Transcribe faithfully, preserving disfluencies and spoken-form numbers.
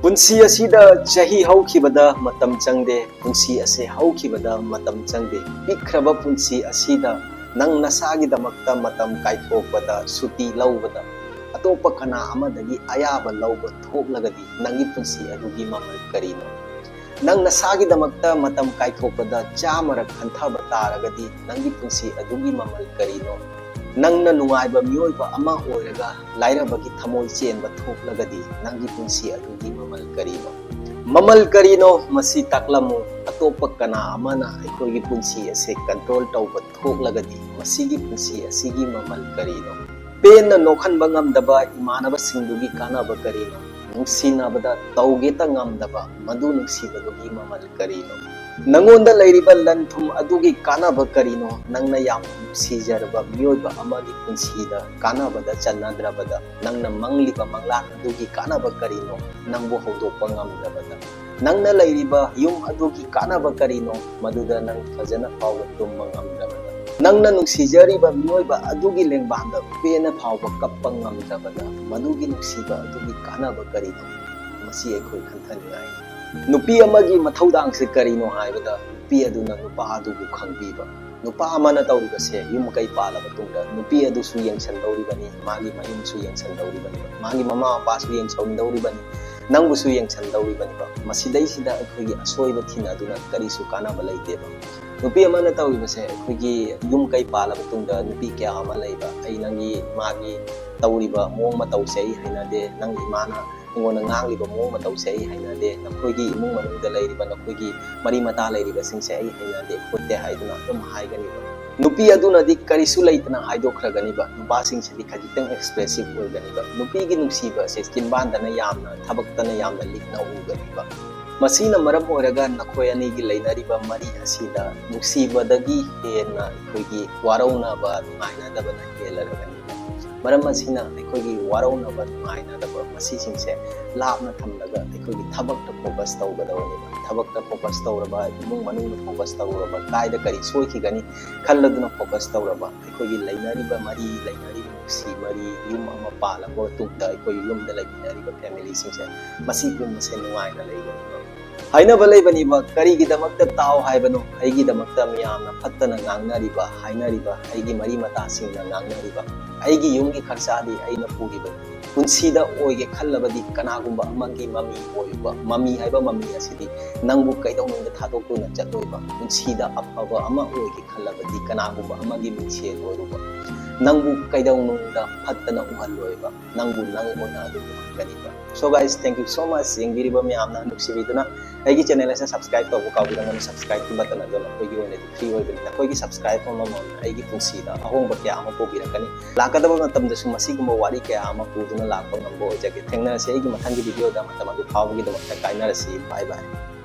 ꯄꯨꯟꯁꯤ ꯑꯁꯤꯗ ꯆꯍꯤ ꯍꯧꯈꯤꯕꯗ ꯃꯇꯝ ꯆꯪꯗꯦ, ꯄꯨꯟꯁꯤ ꯑꯁꯤ ꯍꯧꯈꯤꯕꯗ ꯃꯇꯝ ꯆꯪꯗꯦ꯫ ꯄꯤꯛꯈ꯭ꯔꯕ ꯄꯨꯟꯁꯤ ꯑꯁꯤꯗ ꯅꯪ ꯅꯁꯥꯒꯤꯗꯃꯛꯇ ꯃꯇꯝ ꯀꯥꯏꯊꯣꯛꯄꯗ, ꯁꯨꯇꯤ ꯂꯧꯕꯗ, ꯑꯇꯣꯞꯄ ꯀꯅꯥ ꯑꯃꯗꯒꯤ ꯑꯌꯥꯕ ꯂꯧꯕ ꯊꯣꯛꯂꯒꯗꯤ ꯅꯪꯒꯤ ꯄꯨꯟꯁꯤ ꯑꯗꯨꯒꯤ ꯃꯃꯜ ꯀꯔꯤꯅꯣ? ꯅꯪ ꯅꯁꯥꯒꯤꯗꯃꯛꯇ ꯃꯇꯝ ꯀꯥꯏꯊꯣꯛꯄꯗ ꯆꯥꯝꯃꯔꯛ ꯈꯟꯊꯕ ꯇꯥꯔꯒꯗꯤ ꯅꯪꯒꯤ ꯄꯨꯟꯁꯤ ꯑꯗꯨꯒꯤ ꯃꯃꯜ ꯀꯔꯤꯅꯣ? ꯅꯪꯅ ꯅꯨꯡꯉꯥꯏꯕ ꯃꯤꯑꯣꯏꯕ ꯑꯃ ꯑꯣꯏꯔꯒ ꯂꯥꯏꯔꯕꯒꯤ ꯊꯃꯣꯏ ꯆꯦꯟꯕ ꯊꯣꯛꯂꯒꯗꯤ ꯅꯪꯒꯤ ꯄꯨꯟꯁꯤ ꯑꯗꯨꯒꯤ ꯃꯃꯜ ꯀꯔꯤꯅꯣ? ꯃꯃꯜ ꯀꯔꯤꯅꯣ? ꯃꯁꯤ ꯇꯥꯛꯂꯝꯃꯨ꯫ ꯑꯇꯣꯞꯄ ꯀꯅꯥ ꯑꯃꯅ ꯑꯩꯈꯣꯏꯒꯤ ꯄꯨꯟꯁꯤ ꯑꯁꯦ ꯀꯟꯇ꯭ꯔꯣꯜ ꯇꯧꯕ ꯊꯣꯛꯂꯒꯗꯤ ꯃꯁꯤꯒꯤ ꯄꯨꯟꯁꯤ ꯑꯁꯤꯒꯤ ꯃꯃꯜ ꯀꯔꯤꯅꯣ? ꯄꯦꯟꯅ ꯅꯣꯛꯍꯟꯕ ꯉꯝꯗꯕ ꯏꯃꯥꯟꯅꯕꯁꯤꯡꯗꯨꯒꯤ ꯀꯥꯟꯅꯕ ꯀꯔꯤꯅꯣ? ꯅꯨꯡꯁꯤꯅꯕꯗ ꯇꯧꯒꯦꯇ ꯉꯝꯗꯕ ꯃꯗꯨ ꯅꯨꯡꯁꯤꯕꯗꯨꯒꯤ ꯃꯃꯜ ꯀꯔꯤꯅꯣ? ꯅꯉꯣꯟꯗ ꯂꯩꯔꯤꯕ ꯂꯟ ꯊꯨꯝ ꯑꯗꯨꯒꯤ ꯀꯥꯟꯅꯕ ꯀꯔꯤꯅꯣ? ꯅꯪꯅ ꯌꯥꯝꯅ ꯅꯨꯡꯁꯤꯖꯔꯕ ꯃꯤꯑꯣꯏꯕ ꯑꯃꯒꯤ ꯄꯨꯟꯁꯤꯗ ꯀꯥꯟꯅꯕꯗ ꯆꯟꯅꯗ꯭ꯔꯕꯗ ꯅꯪꯅ ꯃꯪꯂꯤꯕ ꯃꯪꯂꯥꯟ ꯑꯗꯨꯒꯤ ꯀꯥꯟꯅꯕ ꯀꯔꯤꯅꯣ? ꯅꯪꯕꯨ ꯍꯧꯗꯣꯛꯄ ꯉꯝꯗ꯭ꯔꯕꯗ ꯅꯪꯅ ꯂꯩꯔꯤꯕ ꯌꯨꯝ ꯑꯗꯨꯒꯤ ꯀꯥꯟꯅꯕ ꯀꯔꯤꯅꯣ? ꯃꯗꯨꯗ ꯅꯪ ꯐꯖꯅ ꯐꯥꯎꯕ ꯇꯨꯝꯕ ꯉꯝꯗ꯭ꯔꯕꯗ ꯅꯪꯅ ꯅꯨꯡꯁꯤꯖꯔꯤꯕ ꯃꯤꯑꯣꯏꯕ ꯑꯗꯨꯒꯤ ꯂꯦꯡꯕꯥꯟꯗ ꯄꯦꯟꯅ ꯐꯥꯎꯕ ꯀꯞꯄ ꯉꯝꯗ꯭ꯔꯕꯗ ꯃꯗꯨꯒꯤ ꯅꯨꯡꯁꯤꯕ ꯑꯗꯨꯒꯤ ꯀꯥꯟꯅꯕ ꯀꯔꯤꯅꯣ? ꯃꯁꯤ ꯑꯩꯈꯣꯏ ꯈꯟꯊꯅꯤꯡꯉꯥꯏꯅꯤ꯫ ꯅꯨꯄꯤ ꯑꯃꯒꯤ ꯃꯊꯧꯗꯥꯡꯁꯦ ꯀꯔꯤꯅꯣ ꯍꯥꯏꯕꯗ ꯅꯨꯄꯤ ꯑꯗꯨꯅ ꯅꯨꯄꯥ ꯑꯗꯨꯕꯨ ꯈꯪꯕꯤꯕ꯫ ꯅꯨꯄꯥ ꯑꯃꯅ ꯇꯧꯔꯤꯕꯁꯦ ꯌꯨꯝ ꯀꯩ ꯄꯥꯜꯂꯕ ꯇꯨꯡꯗ ꯅꯨꯄꯤ ꯑꯗꯨꯁꯨ ꯌꯦꯡꯁꯤꯟꯗꯧꯔꯤꯕꯅꯤ, ꯃꯥꯒꯤ ꯃꯌꯨꯝꯁꯨ ꯌꯦꯡꯁꯤꯟꯗꯧꯔꯤꯕꯅꯤ, ꯃꯥꯒꯤ ꯃꯃꯥ ꯃꯄꯥꯁꯨ ꯌꯦꯡꯁꯤꯟꯗꯧꯔꯤꯕꯅꯤ, ꯅꯪꯕꯨꯁꯨ ꯌꯦꯡꯁꯤꯟꯗꯧꯔꯤꯕꯅꯤꯕ꯫ ꯃꯁꯤꯗꯩꯁꯤꯗ ꯑꯩꯈꯣꯏꯒꯤ ꯑꯁꯣꯏꯕ ꯊꯤꯅꯗꯨꯅ ꯀꯔꯤꯁꯨ ꯀꯥꯟꯅꯕ ꯂꯩꯇꯦꯕ꯫ ꯅꯨꯄꯤ ꯑꯃꯅ ꯇꯧꯔꯤꯕꯁꯦ ꯑꯩꯈꯣꯏꯒꯤ ꯌꯨꯝ ꯀꯩ ꯄꯥꯜꯂꯕ ꯇꯨꯡꯗ ꯅꯨꯄꯤ ꯀꯌꯥ ꯑꯃ ꯂꯩꯕ, ꯑꯩ ꯅꯪꯒꯤ ꯃꯥꯒꯤ ꯇꯧꯔꯤꯕ ꯃꯑꯣꯡ ꯃꯇꯧꯁꯦ ꯑꯩ ꯍꯩꯅꯗꯦ, ꯅꯪ ꯏꯃꯥꯅ ꯑꯩꯉꯣꯟꯗ ꯉꯥꯡꯂꯤꯕ ꯃꯑꯣꯡ ꯃꯇꯧꯁꯦ ꯑꯩ ꯍꯩꯅꯗꯦ, ꯅꯈꯣꯏꯒꯤ ꯏꯃꯨꯡ ꯃꯅꯨꯡꯗ ꯂꯩꯔꯤꯕ ꯅꯈꯣꯏꯒꯤ ꯃꯔꯤ ꯃꯇꯥ ꯂꯩꯔꯤꯕꯁꯤꯡꯁꯦ ꯑꯩ ꯍꯩꯅꯗꯦ ꯈꯣꯠꯇꯦ ꯍꯥꯏꯗꯨꯅ ꯑꯗꯨꯝ ꯍꯥꯏꯒꯅꯤꯕ꯫ ꯅꯨꯄꯤ ꯑꯗꯨꯅꯗꯤ ꯀꯔꯤꯁꯨ ꯂꯩꯇꯅ ꯍꯥꯏꯗꯣꯛꯈ꯭ꯔꯒꯅꯤꯕ꯫ ꯅꯨꯄꯥꯁꯤꯡꯁꯤꯗꯤ ꯈꯖꯤꯛꯇꯪ ꯑꯦꯛꯁꯄ꯭ꯔꯦꯁꯤꯞ ꯑꯣꯏꯒꯅꯤꯕ꯫ ꯅꯨꯄꯤꯒꯤ ꯅꯨꯡꯁꯤꯕ ꯑꯁꯦ ꯆꯤꯟꯕꯥꯟꯗꯅ ꯌꯥꯝꯅ, ꯊꯕꯛꯇꯅ ꯌꯥꯝꯅ ꯂꯤꯛꯅ ꯎꯒꯅꯤꯕ꯫ ꯃꯁꯤꯅ ꯃꯔꯝ ꯑꯣꯏꯔꯒ ꯅꯈꯣꯏ ꯑꯅꯤꯒꯤ ꯂꯩꯅꯔꯤꯕ ꯃꯔꯤ ꯑꯁꯤꯗ ꯅꯨꯡꯁꯤꯕꯗꯒꯤ ꯍꯦꯟꯅ ꯑꯩꯈꯣꯏꯒꯤ ꯋꯥꯔꯧꯅꯕ, ꯅꯨꯡꯉꯥꯏꯅꯗꯕꯅ ꯍꯦꯜꯂꯔꯒꯅꯤꯕ꯫ ꯃꯔꯝ ꯑꯁꯤꯅ ꯑꯩꯈꯣꯏꯒꯤ ꯋꯥꯔꯧꯅꯕ, ꯅꯨꯡꯉꯥꯏꯅꯗꯕ ꯃꯁꯤꯁꯤꯡꯁꯦ ꯂꯥꯞꯅ ꯊꯝꯂꯒ ꯑꯩꯈꯣꯏꯒꯤ ꯊꯕꯛꯇ focus ꯇꯧꯒꯗꯕꯅꯦꯕ꯫ ꯊꯕꯛꯇ focus ꯇꯧꯔꯕ, ꯏꯃꯨꯡ ꯃꯅꯨꯡꯗ focus ꯇꯧꯔꯕ, ꯀꯥꯏꯗ ꯀꯔꯤ ꯁꯣꯏꯈꯤꯒꯅꯤ ꯈꯜꯂꯗꯨꯅ focus ꯇꯧꯔꯕ, ꯑꯩꯈꯣꯏꯒꯤ ꯂꯩꯅꯔꯤꯕ ꯃꯔꯤ, ꯂꯩꯅꯔꯤꯕ ꯅꯨꯡꯁꯤ ꯃꯔꯤ, ꯌꯨꯝ ꯑꯃ ꯄꯥꯜꯂꯕ ꯃꯇꯨꯡꯗ ꯑꯩꯈꯣꯏ ꯌꯨꯝꯗ ꯂꯩꯃꯤꯟꯅꯔꯤꯕ familyꯁꯤꯡꯁꯦ, ꯃꯁꯤ ꯄꯨꯝꯕꯁꯦ ꯅꯨꯡꯉꯥꯏꯅ ꯂꯩꯒꯅꯤꯕ꯫ ꯍꯥꯏꯅꯕ ꯂꯩꯕꯅꯤꯕ, ꯀꯔꯤꯒꯤꯗꯃꯛꯇ ꯇꯥꯎ ꯍꯥꯏꯕꯅꯣ? ꯑꯩꯒꯤꯗꯃꯛꯇ ꯃꯤꯌꯥꯝꯅ ꯐꯠꯇꯅ ꯉꯥꯡꯅꯔꯤꯕ, ꯍꯥꯏꯅꯔꯤꯕ, ꯑꯩꯒꯤ ꯃꯔꯤ ꯃꯇꯥꯁꯤꯡꯅ ꯉꯥꯡꯅꯔꯤꯕ, ꯑꯩꯒꯤ ꯌꯨꯝꯒꯤ ꯈꯔꯁꯥꯗꯤ ꯑꯩꯅ ꯄꯨꯔꯤꯕꯅꯤ꯫ ꯄꯨꯟꯁꯤꯗ ꯑꯣꯏꯒꯦ ꯈꯜꯂꯕꯗꯤ ꯀꯅꯥꯒꯨꯝꯕ ꯑꯃꯒꯤ ꯃꯃꯤ ꯑꯣꯏꯌꯨꯕ꯫ ꯃꯃꯤ ꯍꯥꯏꯕ ꯃꯃꯤ ꯑꯁꯤꯗꯤ ꯅꯪꯕꯨ ꯀꯩꯗꯧꯅꯨꯡꯗ ꯊꯥꯗꯣꯛꯇꯨꯅ ꯆꯠꯂꯣꯏꯕ꯫ ꯄꯨꯟꯁꯤꯗ ꯑꯐꯕ ꯑꯃ ꯑꯣꯏꯒꯦ ꯈꯜꯂꯕꯗꯤ ꯀꯅꯥꯒꯨꯝꯕ ꯑꯃꯒꯤ ꯃꯤꯡꯁꯦꯜ ꯑꯣꯏꯔꯨꯕ꯫ ꯅꯪꯕꯨ ꯀꯩꯗꯧꯅꯨꯡꯗ ꯐꯠꯇꯅ ꯎꯍꯜꯂꯣꯏꯕ꯫ ꯅꯪꯕꯨ ꯅꯪ ꯑꯣꯏꯅ ꯑꯗꯨꯝ ꯎꯍꯟꯒꯅꯤꯕ꯫ So guys, thank you so much ꯌꯦꯡꯕꯤꯔꯤꯕ ꯃꯌꯥꯝꯅ ꯅꯨꯡꯁꯤꯕꯤꯗꯨꯅ꯫ ꯑꯩꯒꯤ channel ꯑꯁꯤ subscribe ꯇꯧꯕ ꯀꯥꯎꯕꯤꯔꯝꯒꯅꯨ꯫ Subscribeꯀꯤ button ꯑꯗꯨ ꯅꯈꯣꯏꯒꯤ ꯑꯣꯏꯅꯗꯤ free ꯑꯣꯏꯕꯅꯤ꯫ ꯅꯈꯣꯏꯒꯤ subscribe ꯑꯃꯃꯝꯅ ꯑꯩꯒꯤ ꯄꯨꯟꯁꯤꯗ ꯑꯍꯣꯡꯕ ꯀꯌꯥ ꯑꯃ ꯄꯨꯕꯤꯔꯛꯀꯅꯤ꯫ ꯂꯥꯛꯀꯗꯕ ꯃꯇꯝꯗꯁꯨ ꯃꯁꯤꯒꯨꯝꯕ ꯋꯥꯔꯤ ꯀꯌꯥ ꯑꯃ ꯄꯨꯗꯨꯅ ꯂꯥꯛꯄ ꯉꯝꯕ ꯑꯣꯏꯖꯒꯦ꯫ ꯊꯦꯡꯅꯔꯁꯤ ꯑꯩꯒꯤ ꯃꯊꯪꯒꯤ videoꯗ꯫ ꯃꯇꯝ ꯑꯗꯨ ꯐꯥꯎꯕꯒꯤꯗꯃꯛꯇ ꯀꯥꯏꯅꯔꯁꯤ꯫ Bye bye꯫